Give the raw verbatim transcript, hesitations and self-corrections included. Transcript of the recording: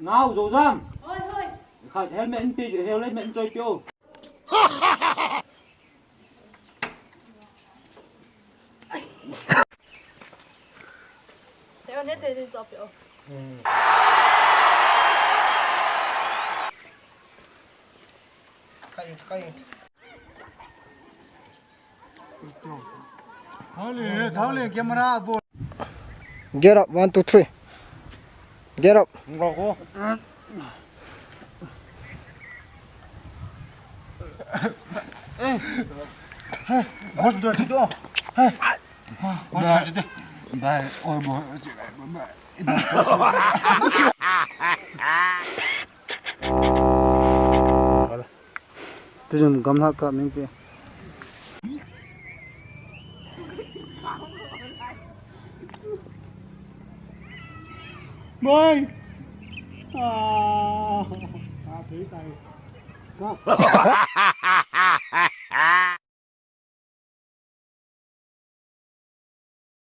Nau, Zozam. Hoi, hoi. Khat helmet in pe, helmet in choi peh o. Te ne te din choi peh o. Kait, kait. Thale, thale, camera bo. Get up, one, two, three. Get up. Ngoko. Eh. Hey, boss, do it, do. Hey. Boss, do it. Bye. Oh, boss. Bye. Tujun gamla ka ming pe. Mai. Ah. Ah, thei tai. Ka.